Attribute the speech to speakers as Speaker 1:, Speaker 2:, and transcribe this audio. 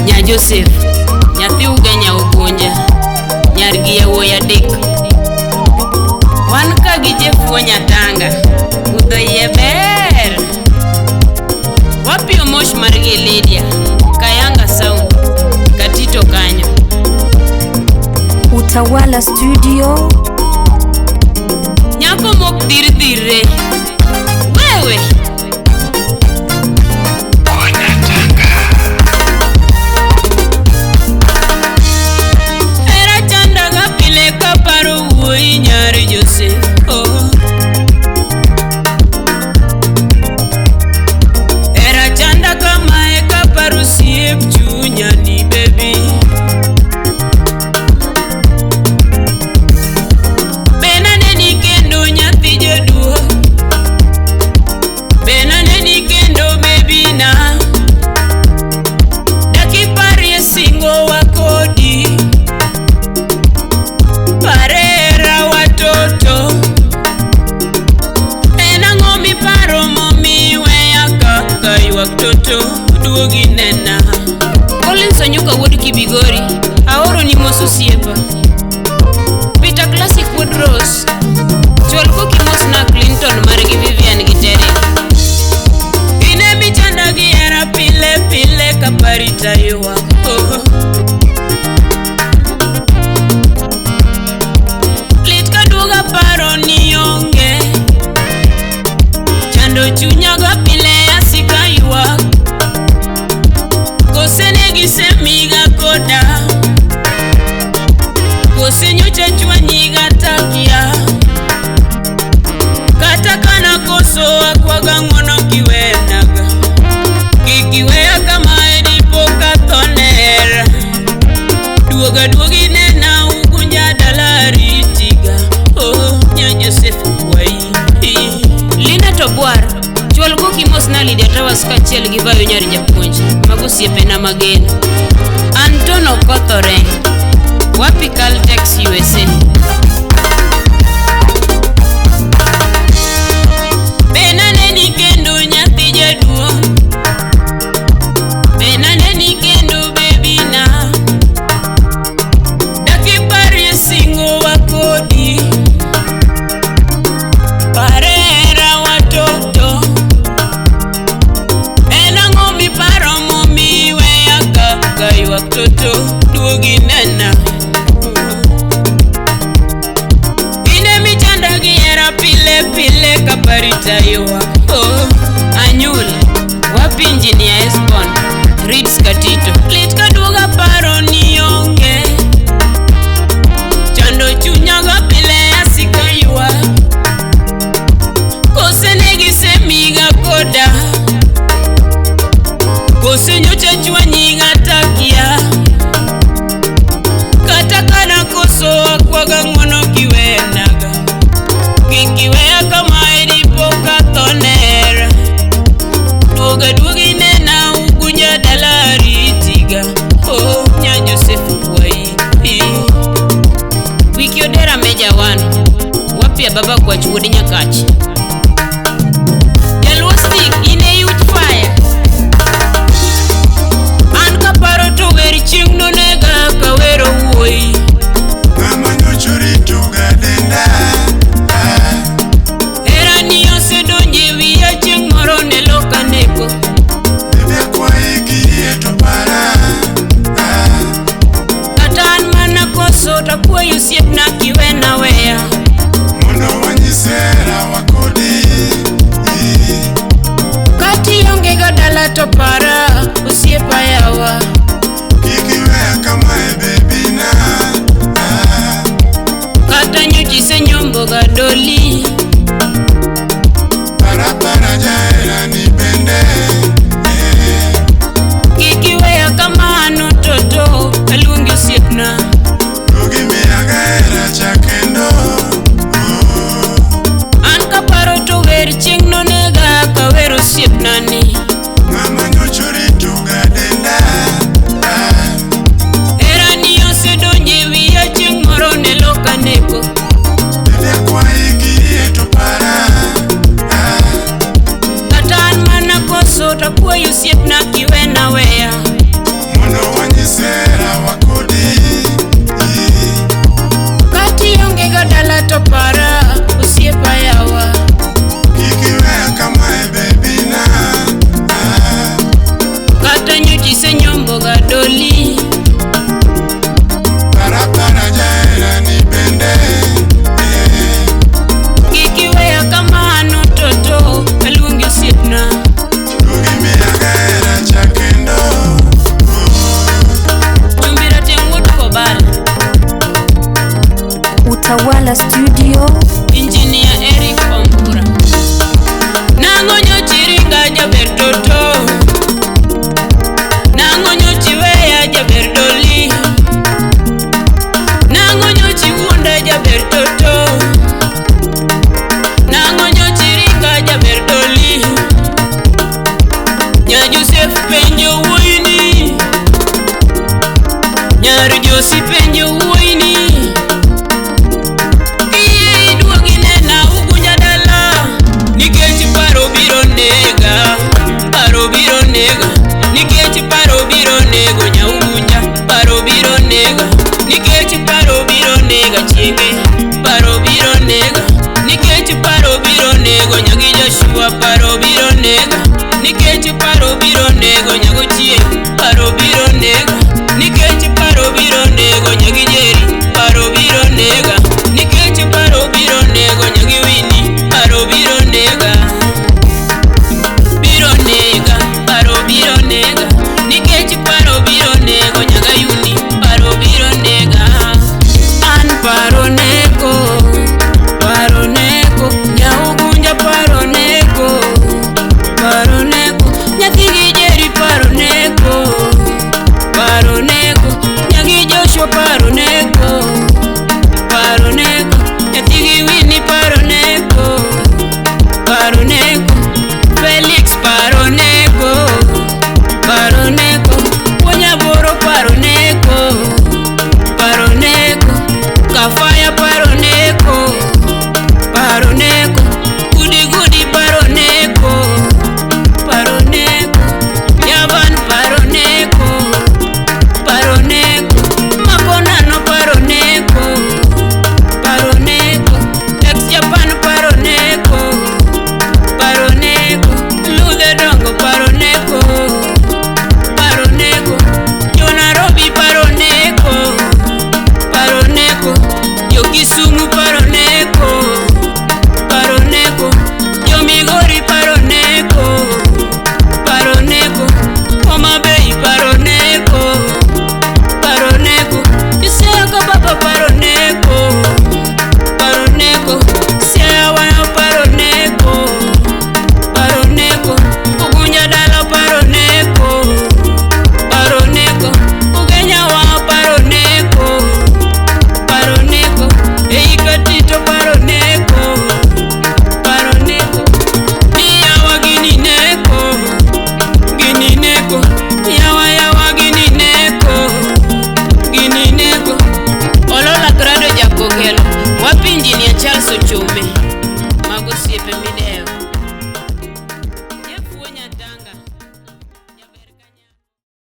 Speaker 1: Nya Joseph, nyathi Ugenya Ogunja, nyar gi yawuoyi adek. Wan ka gi Jeff Nyatanga, budho iye ber. Wapiyo mosh mar gi Lydia, Kayanga Sound, Katito kanyo.
Speaker 2: Utawala Studio.
Speaker 1: Nyako mok dhir dhirre. Wewe! Hera chandaga pile kaparo wuoyi nyar Joseph. Oh. Hera chanda kamae kaparo osiep chunya ni baby. Be naneni kendo nyathi jaduong'. Be naneni kendo baby na. Dakiparie singo wa kodi. Parera watoto. En ang'o miparo momiyo iweya kaka ywak toto duogi nena. Collins Onyuka wuod Kibigori, aoroni mos osiepa. Peter Classic wuod Rose, chwal koki mos na Clinton margi Vivian gi Derek. In emichanda gi hera pile pile kapari to aywak. Oh. Lit kaduoga paro ni onge. Chando chunya ga pile asika ywak. Kose ne gisemiga koda. Kose nyocha chwanyiga takia. Kata kana koso akwaga ng'uono kiwenaga. Kik iweya kamae dipo katho ne hera. Duoga duogi nena Ugunja dala aritiga. Oh, nya Joseph kwayi. Linda Tobwar, chwal koki mos na Lydia Towers kaachiel gi Vayo nyar japuonj, mago osiepena mageno. Anton Okoth Oreng, wapi Caltex USA. Be naneni kendo nyathi jaduong'. Be naneni kendo baby na. Dakiparie singo wa kodi. Parera watoto. En ang'o miparo momiyo iweya kaka ywak toto duogi nena. In emichanda gi hera pile pile kapari to aywak. Oh, Anyul, wapi Engineer Esbon, Reeds Katito. Lit kaduoga paro ni onge. Chando chunya ga pile asika ywak. Kose ne gisemiga koda. Kose nyocha chwanyiga takia. Kata kana koso akwaga ng'uono kiwenaga. Kik iweya kamae dipo katho ne hera. Duoga duogi nena Ugunja dala aritiga.
Speaker 2: Dala Studio.
Speaker 1: Engineer Eric Ombura. Nang'o nyochiringa jaber toto. Nang'o nyochiweya jaber doli. Nang'o nyochiwuonda jaber toto. Nang'o nyochiringa jaber doli. Nya Joseph penjo wuoyini. Nyar Josi penjo wuoyini.